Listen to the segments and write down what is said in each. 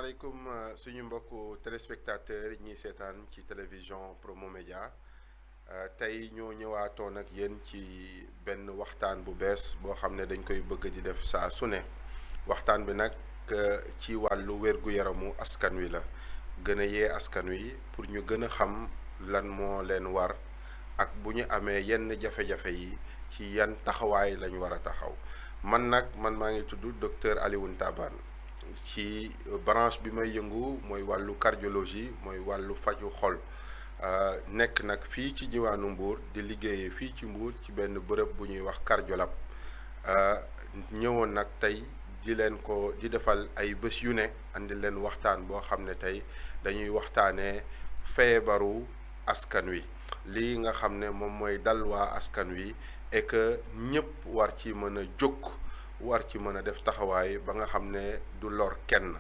asalaamaaleykum suñu mbokku téléspectateurs yi ñuy seetaan ci télévision Promo Média tey ñoo ñëwaatoon ak yéen ci benn waxtaan bu bees boo xam ne dañ koy bëgg di def saa su ne waxtaan bi nag ci wàllu wér-gu-yaramu askan wi la gën a yee askan wi pour ñu gën a xam lan moo leen war ak bu ñu amee yenn jafe-jafe yi ci yan taxawaay lañ war a taxaw man maa ngi tudd docteur Alioune Tabane ci branche bi may yëngu mooy wàllu cardiologie mooy wàllu faju xol nekk nag fii ci diwaanu Mbour di liggéeyee fii ci Mbour ci benn bërëb bu ñuy wax Cardiolab ñëwoon nag tey di defal ay bés yu ne andi leen waxtaan boo xam ne tey dañuy waxtaanee feebaru askan wi lii nga xam ne moom mooy dal waa askan wi et que ñëpp war ci mën a jóg war ci mën a def taxawaay ba nga xam ne du lor kenn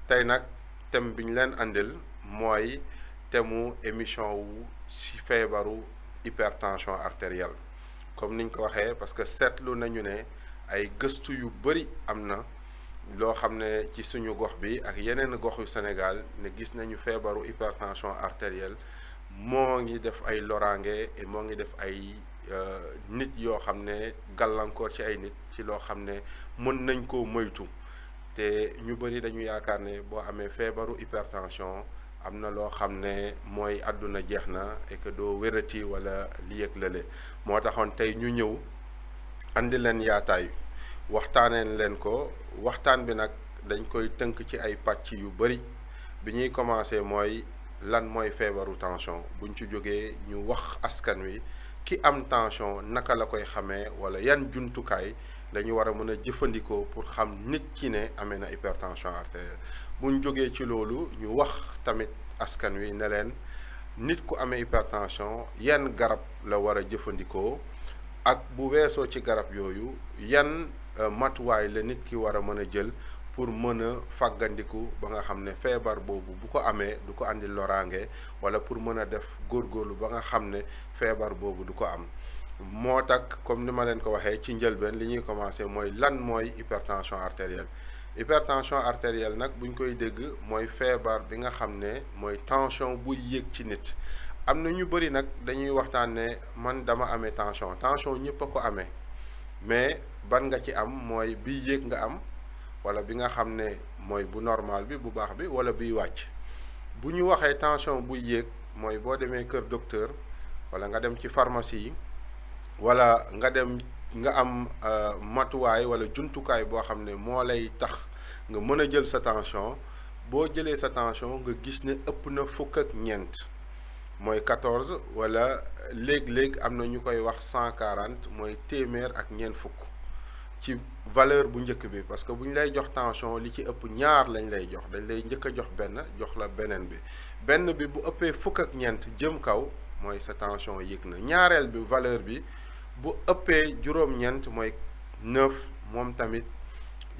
tey nag thème bi ñu leen andil mooy thème émission wu ci feebaru hypertension artérielle comme niñ ko waxee parce que seetlu nañu ne ay gëstu yu bëri am na loo xam ne ci suñu gox bi ak yeneen goxu Sénégal ne gis nañu feebaru hypertension artérielle moo ngi def ay loraange et moo ngi def ay nit yoo xam ne gàllankoor ci ay nit ci loo xam ne mën nañ koo moytu te ñu bëri dañu yaakaar ne boo amee feebaru hypertension am na loo xam ne mooy àdduna jeex na et que doo wérati wala li yëg lële moo taxoon tey ñu ñëw andi leen yaataay waxtaaneen leen ko waxtaan bi nag dañ koy tënk ci ay pàcc yu bëri bi ñuy commencé mooy lan mooy feebaru tension buñ ci jógee ñu wax askan wi ki am tension naka la koy xamee wala yan jumtukaay la ñu war a mën a jëfandikoo pour xam nit ki ne amee na hypertension artérielle buñ jógee ci loolu ñu wax tamit askan wi ne leen nit ku amee hypertension yan garab la war a jëfandikoo ak bu weesoo ci garab yooyu yan matuwaay la nit ki war a mën a jël pour mën a fàggandiku ba nga xam ne feebar boobu bu ko amee du ko andi loraange wala pour mën a def góorgóorlu ba nga xam ne feebar boobu du ko am moo tax comme ni ma leen ko waxee ci njëlbeen li ñuy commencé mooy lan mooy hypertension artérielle nag buñ koy dégg mooy feebar bi nga xam ne mooy tension buy yéeg ci nit am na ñu bëri nag dañuy waxtaan ne man dama amee tension ñëpp a ko amee mais ban nga ci am mooy bi yéeg nga am wala bi nga xam ne mooy bu normal bi bu baax bi wala biy wàcc bu ñu waxee tension buy yéeg mooy boo demee kër docteur wala nga dem ci pharmacie yi wala nga am matuwaay wala jumtukaay boo xam ne moo lay tax nga mën a jël sa tension boo jëlee sa tension nga gis ne ëpp na fukk ak ñeent mooy 14 wala léeg-léeg am na ñu koy wax 140 mooy téeméer ak ñeent fukk ci valeur bu njëkk bi parce que bu ñu lay jox tension li ci ëpp ñaar lañ lay jox dañ lay njëkk a jox benn jox la benn bi bu ëppee fukk ak ñeent jëm kaw mooy sa tension yéeg na ñaareel bi valeur bi bu ëppee juróom-ñeent mooy 9 moom tamit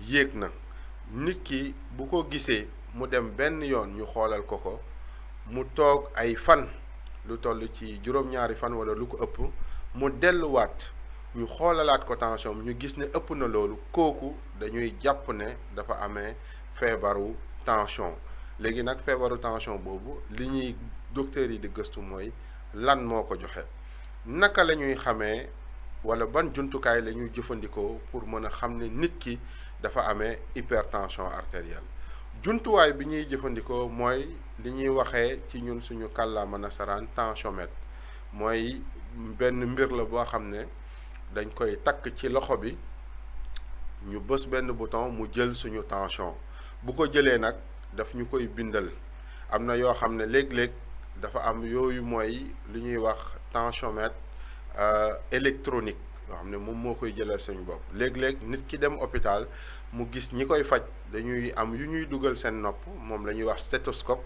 yéeg na nit ki bu ko gisee mu dem benn yoon ñu xoolal ko mu toog ay fan lu toll ci juróom-ñaari fan wala lu ko ëpp mu delluwaat ñu xoolalaat ko tension ñu gis ne ëpp na loolu kooku dañuy jàpp ne dafa amee feebaru tension léegi nag feebaru tension boobu li ñuy docteurs yi di gëstu mooy lan moo ko joxe naka la ñuy xamee wala ban jumtukaay la ñuy jëfandikoo pour mën a xam ne nit ki dafa amee hypertension artérielle jumtuwaay bi ñuy jëfandikoo mooy li ñuy waxee ci ñun suñu kàllaama nasaraan tensiomètre mooy benn mbir la boo xam ne dañ koy takk ci loxo bi ñu bës benn bouton mu jël suñu tension bu ko jëlee nag daf ñu koy bindal am na yoo xam ne léeg-léeg dafa am yooyu mooy li ñuy wax tensiomètre électronique yoo xam ne moom moo koy jëlal suñu bopp léeg-léeg nit ki dem hôpital mu gis ñi koy faj dañuy am yu ñuy dugal seen nopp moom la ñuy wax stéthoscope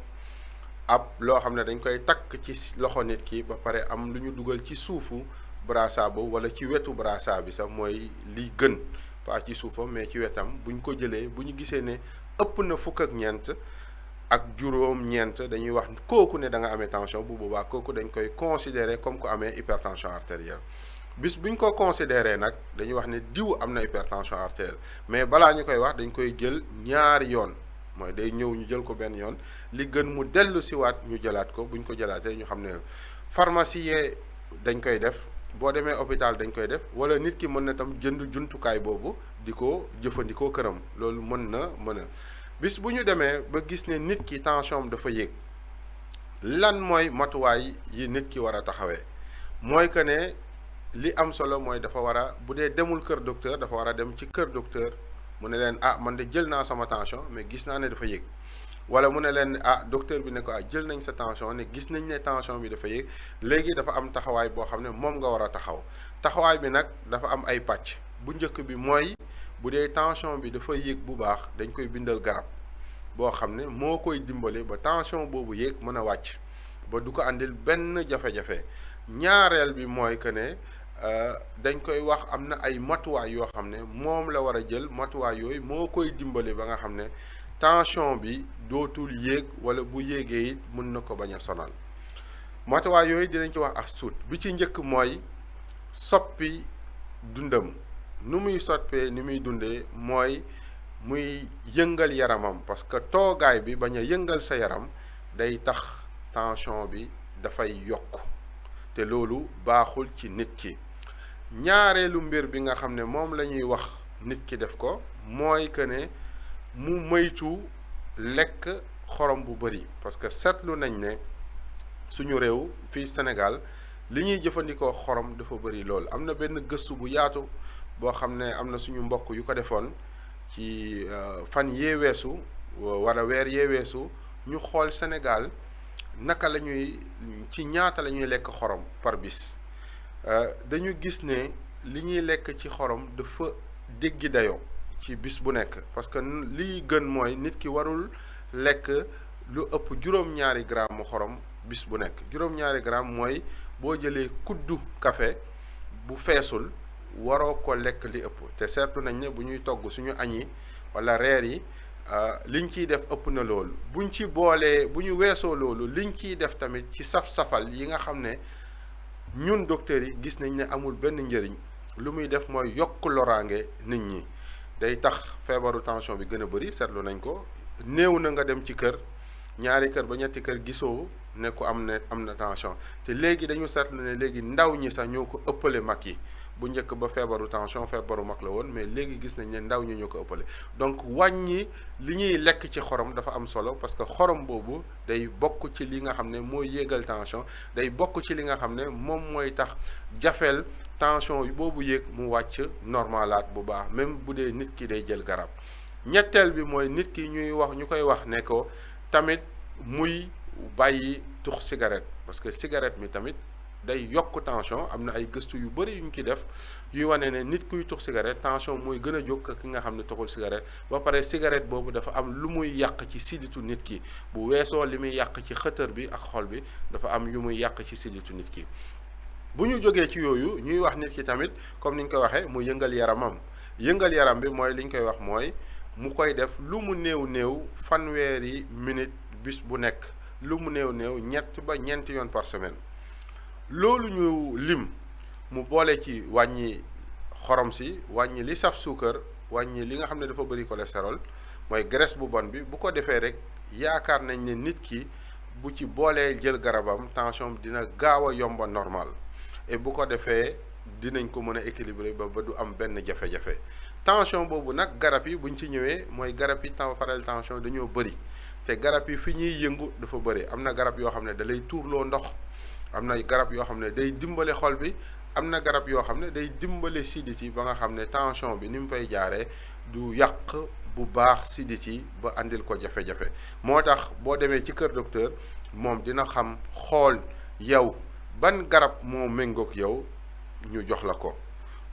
ab loo xam ne dañ koy takk ci loxo nit ki ba pare am lu ñu dugal ci suufu brassard boobu wala ci wetu brassard bi sax mooy li gën pas ci suufam mais ci wetam buñ ko jëlee bu ñu gisee ne ëpp na fukk ak ñeent ak juróom-ñeent dañuy wax kooku ne da nga amee tension bu boobaa kooku dañ koy considérer comme ku amee hypertension artérielle bis buñ ko considérer nag dañuy wax ne diw am na hypertension artérielle mais balaa ñu koy wax dañ koy jël ñaari yoon mooy day ñëw ñu jël ko benn yoon li gën mu dellu siwaat ñu jëlaat ko buñ ko jëlaatee ñu xam ne pharmacie yee dañ koy def boo demee hôpital dañ koy def wala nit ki mën na tam jënd jumtukaay boobu di ko jëfandikoo këram loolu mën a bis bu ñu demee ba gis ne nit ki tension am dafa yéeg lan mooy matuwaay yi nit ki war a taxawee mooy que ne li am solo mooy dafa war a bu dee demul kër docteur dafa war a dem ci kër docteur mu ne leen man de jël naa sama tension mais gis naa ne dafa yéeg wala mu ne leen docteur bi ne ko jël nañ sa tension ne gis nañ ne tension bi dafa yéeg léegi dafa am taxawaay boo xam ne moom nga war a taxawaay bi nag dafa am ay pàcc bu njëkk bi mooy bu dee tension bi dafa yéeg bu baax dañ koy bindal garab boo xam ne moo koy dimbale ba tension boobu yéeg mën a wàcc ba du ko àndil benn jafe-jafe ñaareel bi mooy que ne dañ koy wax am na ay matuwaay yoo xam ne moom la war a jël matuwaay yooyu moo koy dimbale ba nga xam ne tension bi dootul yéeg wala bu yéegee it mën na ko bañ a sonal matuwaay yooyu dinañ ci wax as tuut bi ci njëkk mooy soppi dundam nu muy soppee ni muy dundee mooy muy yëngal yaramam parce que toogaay bi bañ a yëngal sa yaram day tax tension bi dafay yokk te loolu baaxul ci nit ki ñaareelu mbir bi nga xam ne moom la ñuy wax nit ki def ko mooy que ne mu moytu lekk xorom bu bari parce que seetlu nañ ne suñu réew fii Sénégal li ñuy jëfandikoo xorom dafa bari lool am na benn gëstu bu yaatu boo xam ne am na suñu mbokk yu ko defoon ci fan yee weesu wala weer yee weesu ñu xool Sénégal naka la ñuy ci ñaata la ñuy lekk xorom par bis dañu gis ne li ñuy lekk ci xorom dafa déggi dayoo ci bis bu nekk parce que liy gën mooy nit ki warul lekk lu ëpp juróom-ñaari gramme mu xorom bis bu nekk juróom-ñaari gramme mooy boo jëlee kuddu café bu feesul waroo ko lekk li ëpp te seetlu nañ ne bu ñuy togg suñu añ yi wala reer yi liñ ciy def ëpp na loolu buñ ci boolee bu ñu weesoo loolu liñ ciy def tamit ci saf-safal yi nga xam ne ñun docteurs yi gis nañ ne amul benn njëriñ lu muy def mooy yokk loraange nit ñi day tax feebaru tension bi gën a bëri seetlu nañ ko néew na nga dem ci kër ñaari kër ba ñetti kër gisoo ne ko am na tension te léegi dañu seetlu ne léegi ndaw ñi sax ñoo ko ëppale mag yi bu njëkk ba feebaru tension feebaru mag la woon mais léegi gis nañ ne ndaw ñi ñoo ko ëppale donc wàññi li ñuy lekk ci xorom dafa am solo parce que xorom boobu day bokk ci li nga xam ne mooy yéegal tension day bokk ci li nga xam ne moom mooy tax jafeel tension boobu yéeg mu wàcc normalaat bu baax même bu dee nit ki day jël garab ñetteel bi mooy nit ki ñu koy wax ne ko tamit muy bàyyi tux cigarette parce que cigarette mi tamit day yokk tension am na ay gëstu yu bëri yu ñu ci def yuy wane ne nit kuy tux cigarette tension mooy gën a jóg ak ki nga xam ne tuxul cigarette ba pare cigarette boobu dafa am lu muy yàq ci sidditu nit ki bu weesoo li muy yàq ci xëtër bi ak xol bi dafa am yu muy yàq ci sidditu nit ki bu ñu jógee ci yooyu ñuy wax nit ki tamit comme ni ñu koy waxee mu yëngal yaramam yëngal yaram bi mooy li ñu koy wax mooy mu koy def lu mu néew fanweeri minute bis bu nekk lu mu néew ñett ba ñeenti yoon par semaine loolu ñu lim mu boole ci wàññi xorom si wàññi li saf suukar wàññi li nga xam ne dafa bëri cholestérol mooy graisse bu bon bi bu ko defee rek yaakaar nañ ne nit ki bu ci boolee jël garabam tension dina gaaw a yomba normal et bu ko defee dinañ ko mën a équilibrer ba du am benn jafe-jafe tension boobu nag garab yi buñ ci ñëwee mooy garab yi faral tension dañoo bëri te garab yi fi ñuy yëngu dafa bëri am na garab yoo xam ne da lay tuurloo ndox am na garab yoo xam ne day dimbale xol bi am na garab yoo xam ne day dimbale sidit yi ba nga xam ne tension bi ni mu fay jaaree du yàq bu baax sidit yi ba andil ko jafe-jafe moo tax boo demee ci kër docteur moom dina xam xool yow ban garab moo méngoog yow ñu jox la ko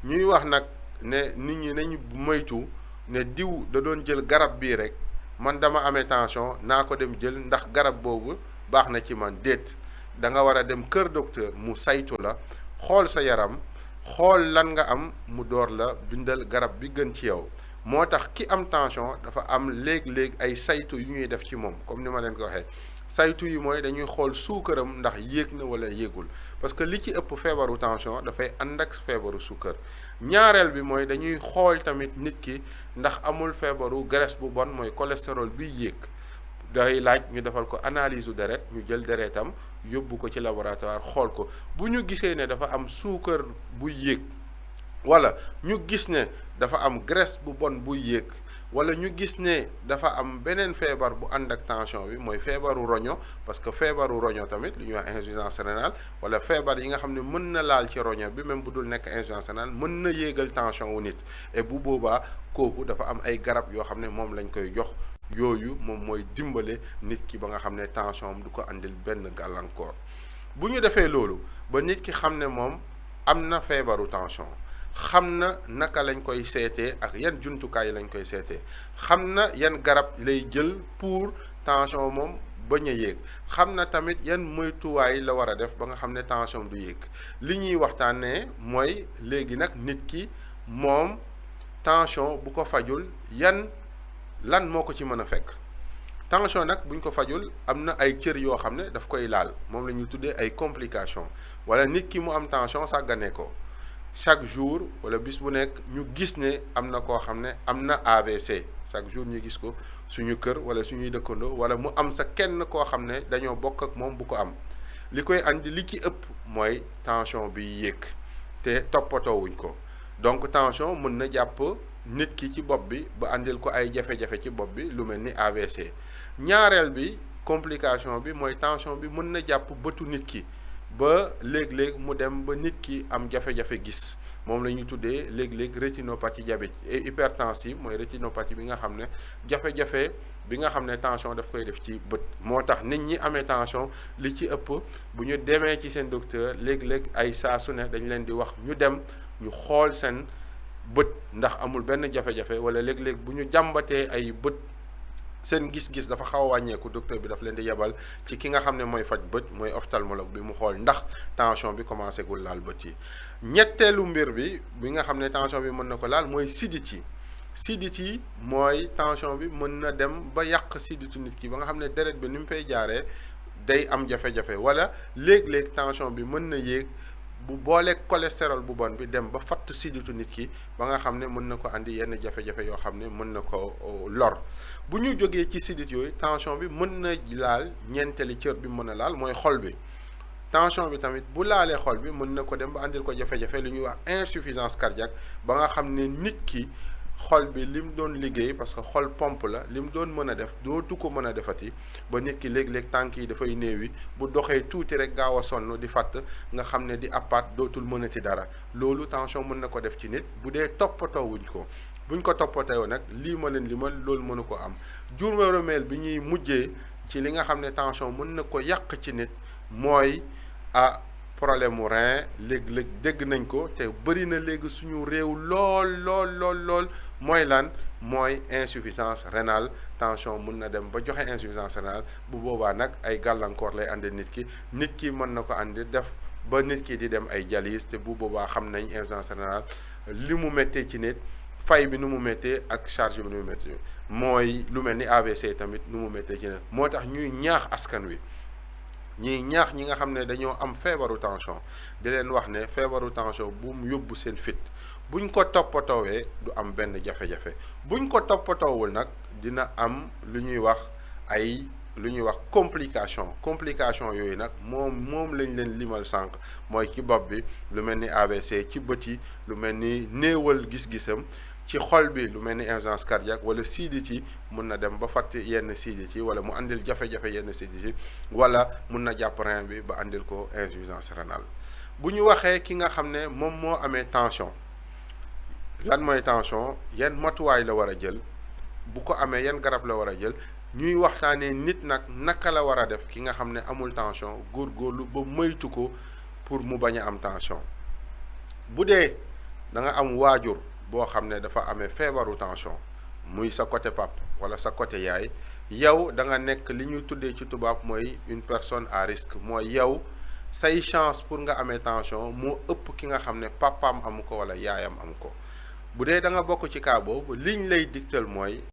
ñuy wax nag ne nit ñi nañ moytu ne diw da doon jël garab bii rek man dama amee tension naa ko dem jël ndax garab boobu baax na ci man déet da nga war a dem kër docteur mu saytu la xool sa yaram xool lan nga am mu door la bindal garab bi gën ci yow moo tax ki am tension dafa am léeg-léeg ay saytu yu ñuy def ci moom comme ni ma leen ko waxee saytu yi mooy dañuy xool suukaram ndax yéeg na wala yéegul parce que li ci ëpp feebaru tension dafay ànd ak feebaru suukar. ñaareel bi mooy dañuy xool tamit nit ki ndax amul feebaru graisse bu bon mooy cholestérol bi yéeg. day laaj ñu defal ko analyse u deret ñu jël deretam yóbbu ko ci laboratoire xool ko bu ñu gisee ne dafa am suukar bu yéeg wala ñu gis ne dafa am graisse bu bon bu yéeg wala ñu gis ne dafa am beneen feebar bu ànd ak tension bi mooy feebaru roño parce que feebaru roño tamit lu ñuy wax insuffisance rénale wala feebar yi nga xam ne mën na laal ci roño bi même bu dul nekk insuffisance rénale mën na yéegal tension wu nit et bu boobaa kooku dafa am ay garab yoo xam ne moom lañ koy jox yooyu moom mooy dimbale nit ki ba nga xam ne tension am du ko andil benn gàllankoor bu ñu defee loolu ba nit ki xam ne moom am na feebaru tension xam na naka lañ koy seetee ak yan jumtukaay lañ koy seetee xam na yan garab lay jël pour tension moom bañ a yéeg xam na tamit yan moytuwaay la war a def ba nga xam ne tension du yéeg li ñuy waxtaanee mooy léegi nag nit ki moom tension bu ko fajul lan moo ko ci mën a fekk tension nag buñ ko fajul am na ay cër yoo xam ne daf koy laal moom la ñuy tuddee ay complications wala nit ki mu am tension sàggane ko chaque jour wala bis bu nekk ñu gis ne am na koo xam ne am na AVC chaque jour ñu gis ko suñu kër wala suñuy dëkkandoo wala mu am sa kenn koo xam ne dañoo bokk ak moom bu ko am li koy andi li ci ëpp mooy tension bi yéeg te toppatoowuñ ko donc tension mën na jàpp nit ki ci bopp bi ba andil ko ay jafe-jafe ci bopp bi lu mel ni AVC ñaareel bi complication bi mooy tension bi mën na jàpp bëtu nit ki ba léeg-léeg mu dem ba nit ki am jafe-jafe gis moom la ñuy tuddee léeg-léeg rétinopathie diabétique et hypertensive mooy rétinopathie bi nga xam ne jafe-jafe bi nga xam ne tension daf koy def ci bët moo tax nit ñi amee tension li ci ëpp bu ñu demee ci seen docteur léeg-léeg ay saa su ne dañ leen di wax ñu dem ñu xool seen bët ndax amul benn jafe-jafe wala léeg-léeg bu ñu jàmbatee ay bët seen gis-gis dafa xaw a wàññeeku docteur bi daf leen di yebal ci ki nga xam ne mooy faj bët mooy ophtalmologue bi mu xool ndax tension bi commencé gul laal bët yi. ñetteelu mbir bi nga xam ne tension bi mën na ko laal mooy sidit yi mooy tension bi mën na dem ba yàq siditu nit ki ba nga xam ne deret bi ni mu fay jaaree day am jafe-jafe wala léeg-léeg tension bi mën na yéeg. bu booleeg cholestérol bu bon bi dem ba fatt siditu nit ki ba nga xam ne mën na ko andi yenn jafe-jafe yoo xam ne mën na ko lor bu ñu jógee ci sidit yooyu tension bi mën na laal ñeenteeli cër bi mën a laal mooy xol bi tension bi tamit bu laalee xol bi mën na ko dem ba andil ko jafe-jafe lu ñuy wax insuffisance cardiaque ba nga xam ne nit ki xol bi lim doon liggéey parce que xol pompe la lim doon mën a def dootu ko mën a defati ba nit ki léeg-léeg tànk yi dafay néewi bu doxee tuuti rek gaaw a sonn di fàtt nga xam ne di appaat dootul mënati dara loolu tension mën na ko def ci nit bu dee toppatoo wuñ ko buñ ko toppatoo nag lii ma leen limal loolu mënu ko am juróomeel bi ñuy mujjee ci li nga xam ne tension mën na ko yàq ci nit mooy problème mu rein léeg-léeg dégg nañ ko te bëri na léegi suñu réew lool mooy lan mooy insuffisance rénale tension mun na dem ba joxe insuffisance rénale bu boobaa nag ay gàllankoor lay andi nit ki mën na ko andi def ba nit ki di dem ay dialyse te bu boobaa xam nañ insuffisance rénale li mu méttee ci nit fay bi nu mu méttee ak charge bi nu mu méttee mooy lu mel ni AVC tamit nu mu méttee ci nit moo tax ñuy ñaax askan wi ñi nga xam ne dañoo am feebaru tension di leen wax ne feebaru tension bu mu yóbbu seen fit buñ ko toppatoowee du am benn jafe-jafe buñ ko toppatoowul nag dina am lu ñuy wax complication yooyu nag moom lañ leen limal sànq mooy ci bopp bi lu mel ni AVC ci bët yi lu mel ni néewal gis-gisam ci xol bi lu mel ni insuffisance cardiaque wala sidit yi mun na dem ba fàtte yenn sidit yi wala mu andil jafe-jafe yenn sidit yi wala mun na jàpp rein bi ba andil ko insuffisance rénale bu ñu waxee ki nga xam ne moom moo amee tension lan mooy tension yan matuwaay la war a jël bu ko amee yan garab la war a jël ñuy waxtaanee nit nag naka la war a def ki nga xam ne amul tension góorgóorlu ba moytu ko pour mu bañ a am tension bu dee da nga am waajur boo xam ne dafa amee feebaru tension muy sa côté pap wala sa côté yaay yow da nga nekk li ñuy tuddee ci tubaab mooy une personne à risque mooy yow say chance pour nga amee tension moo ëpp ki nga xam ne papaam amu ko wala yaayam amu ko bu dee da nga bokk ci cas boobu liñ lay digtal mooy